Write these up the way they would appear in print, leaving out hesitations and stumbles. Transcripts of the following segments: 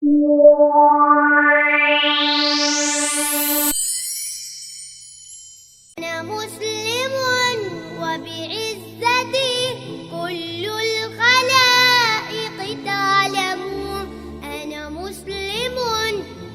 أنا مسلم وبعزتي كل الخلائق تعلم أنا مسلم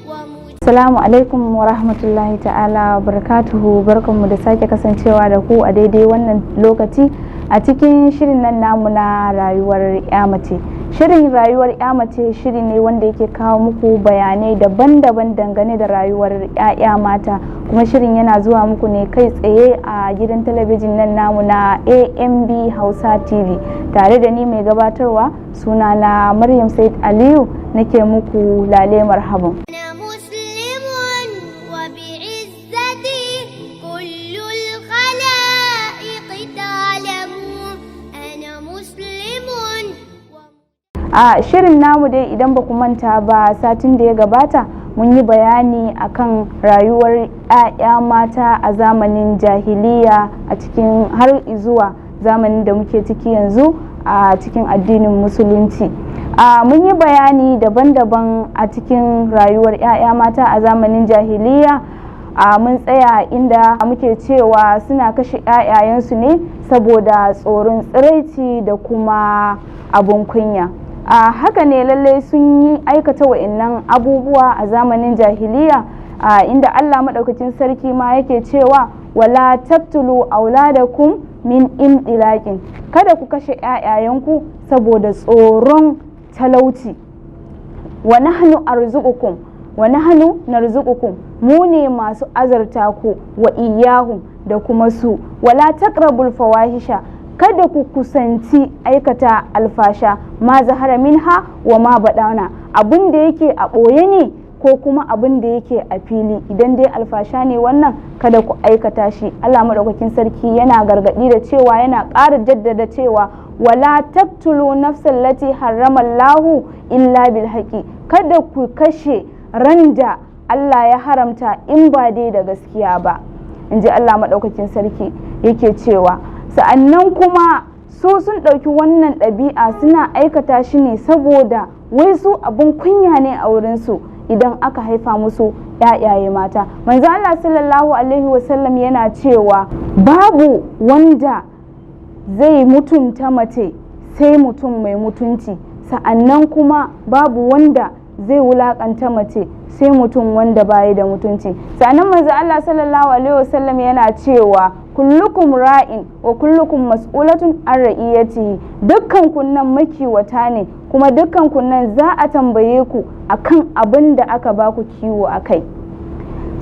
ومجاهد. Assalamu alaikum wa rahmatullahi ta'ala wa barakatuhu. Barkanmu da sake kasancewa da ku a daidai wannan lokaci a cikin shirin nan namu na rayuwar ya mace. Shirin rayuwar ya mace shiri ne wanda yake kawo muku bayanai daban-daban dangane da rayuwar 'ya'ya mata, kuma shirin yana zuwa muku ne kai tsaye a gidan talabijin nan namu na AMB Hausa TV, tare da ni mai gabatarwa, sunana Maryam Said Aliyu, nake muku lale marhaban. أنا مسلم وبعزتي كل الخلائق تعلم أنا مسلم. A shirin namu dai, idan ba ku manta ba, satin da ya gabata mun yi bayani akan rayuwar 'ya'ya mata a zamanin jahiliya a cikin har zuwa zamanin da muke ciki yanzu a cikin addinin Musulunci. A mun yi bayani daban-daban a cikin rayuwar 'ya'ya mata a zamanin jahiliya. A mun tsaya inda muke cewa suna kashe 'ya'yayensu ne saboda tsoron tsiraici da kuma abun kunya. A haka ne, lallai sun yi aikata wa'annan abubuwa a zamanin jahiliya, a inda Allah maɗaukacin sarki ma yake cewa: "Wala taqtulu auladakum min imlaqin", kada ku kashe 'ya'yayenku saboda tsoron talauci. "Wa nahnu arzuqukum wa nahnu narzuqukum", mu ne masu azarta ku, "wa iyyahum", da kuma su. "Wala taqrabul fawahisha", kada ku kusanci aikata alfasha, "ma zahara minha wa ma baɗana", abin da yake a ɓoye ne ko kuma abin da yake a fili, idan dai alfasha ne wannan, kada ku aikata shi. Allah maɗaukakin sarki yana gargaɗi da cewa, yana ƙara jaddada cewa: "Wala taqtulu nafsan lati harrama Allahu illa bil haqi", kada ku kashe ran da Allah ya haramta in ba dai da gaskiya ba, in ji Allah maɗaukakin sarki yake cewa. Sa'annan kuma su sun ɗauki wannan ɗabi'a suna aikata shi ne saboda wai su abin kunya ne a wurinsu idan aka haifa musu ‘ya'yaye mata. Manzo Allah sallallahu alaihi wasallam yana cewa babu wanda zai mutunta mace sai mutum mai mutunci, sa'annan kuma babu wanda zai wulakanta mace sai mutum wanda bayi da mutunci. Sa'annan manzo Allah sallallahu alaihi wasallam yana cewa: "Kullukum ra'in wa kullukum mas'ulatun an ra'iyatihi", dukkan kunnan makiwata ne, kuma dukkan kunnan za a tambaye ku akan abin da aka baku kiwo akai.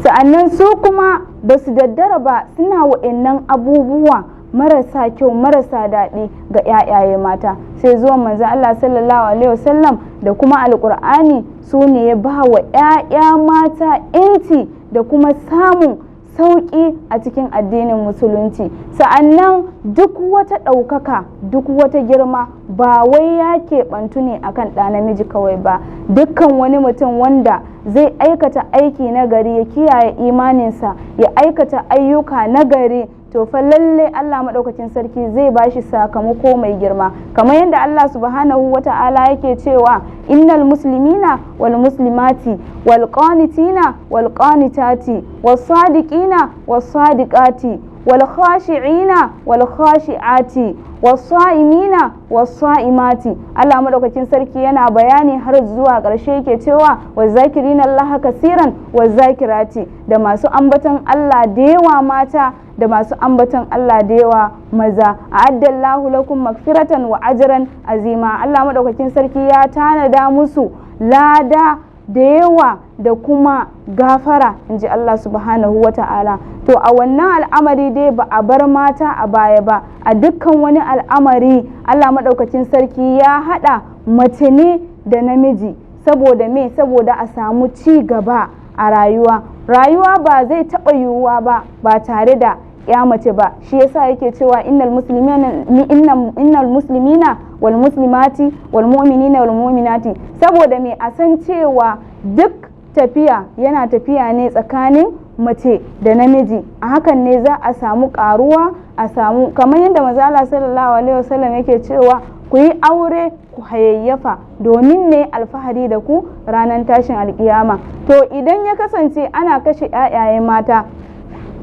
Sa'annan su kuma ba su daddara ba, suna wa'annan abubuwa marasa kyau, marasa daɗi ga 'ya'yaye mata, sai zuwan manzo Allah sallallahu alaihi wasallam da kuma Alƙur'ani su ne ya ba wa 'ya'ya mata 'yanci da kuma samun sauƙi a cikin addinin Musulunci. Sa'annan duk wata ɗaukaka, duk wata girma, ba wai ya keɓantu ne akan ɗa namiji kawai ba. Dukkan wani mutum wanda zai aikata aiki na gari, ya kiyaye imaninsa, ya aikata ayyuka na gari, to fa lalle Allah maɗaukacin sarki zai bashi sakamako mai girma, kamar yadda Allah subhanahu wa ta'ala yake cewa: "Innal muslimina wal muslimati wal qanitina wal qanitati was sadiqina was sadiqati wal khashi'ina wal khashi'ati was sa'imina was sa'imati". Allah madaukakin sarki yana bayani har zuwa ƙarshe, yake cewa: "Wa zakirina Allah kasiran wa zakirati", da masu ambaton Allah da yawa mata, da masu ambaton Allah da yawa maza. "A'addallahu lakum magfiratan wa ajran azima", Allah madaukakin sarki ya tanada musu lada da yawa da kuma gafara, in ji Allah subhanahu wa ta'ala. To a wannan al'amari dai ba a bar mata a baya ba. A dukkan wani al'amari Allah maɗaukacin sarki ya haɗa mace ne da namiji. Saboda me? Saboda a samu ci gaba a rayuwa. Rayuwa ba zai taɓa yiwuwa ba ba tare da ya mace ba. Shi yasa yake cewa: "Innal muslimina wal muslimati wal mu'minina wal mu'minati". Saboda me? A san cewa duk tafiya yana tafiya ne tsakanin mace da namiji. A hakan ne za a samu karuwa, a samu kamar yadda manzo Allah sallallahu alaihi wasallam yake cewa, ku yi aure ku hayayyafa domin ne alfahari da ku ranar tashin alkiyama. To idan ya kasance ana kashe 'ya'yaye mata,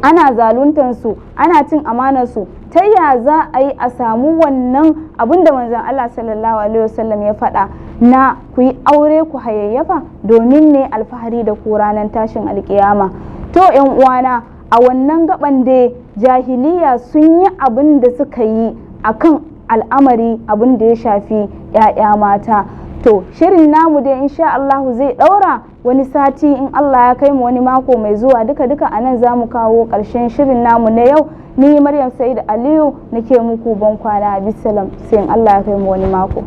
ana zaluntansu, ana cin amanarsu, ta ya za a yi a samu wannan abin da manzon Allah sallallahu alaihi wasallam ya faɗa na ku yi aure ku hayayyafa domin ne alfahari da ku ranar tashin alkiyama? To yan uwana, a wannan gaban da jahiliya sun yi abin da suka yi akan al'amari abin da ya shafi 'ya'ya mata. To shirin namu dai insha Allahu zai daura wani sati in Allah ya kai mu wani mako mai zuwa. Duka duka anan za mu kawo ƙarshen shirin namu na yau. Ni Maryam Said Aliyu nake muku ban kwana, bisalam, sai in Allah ya kai mu wani mako.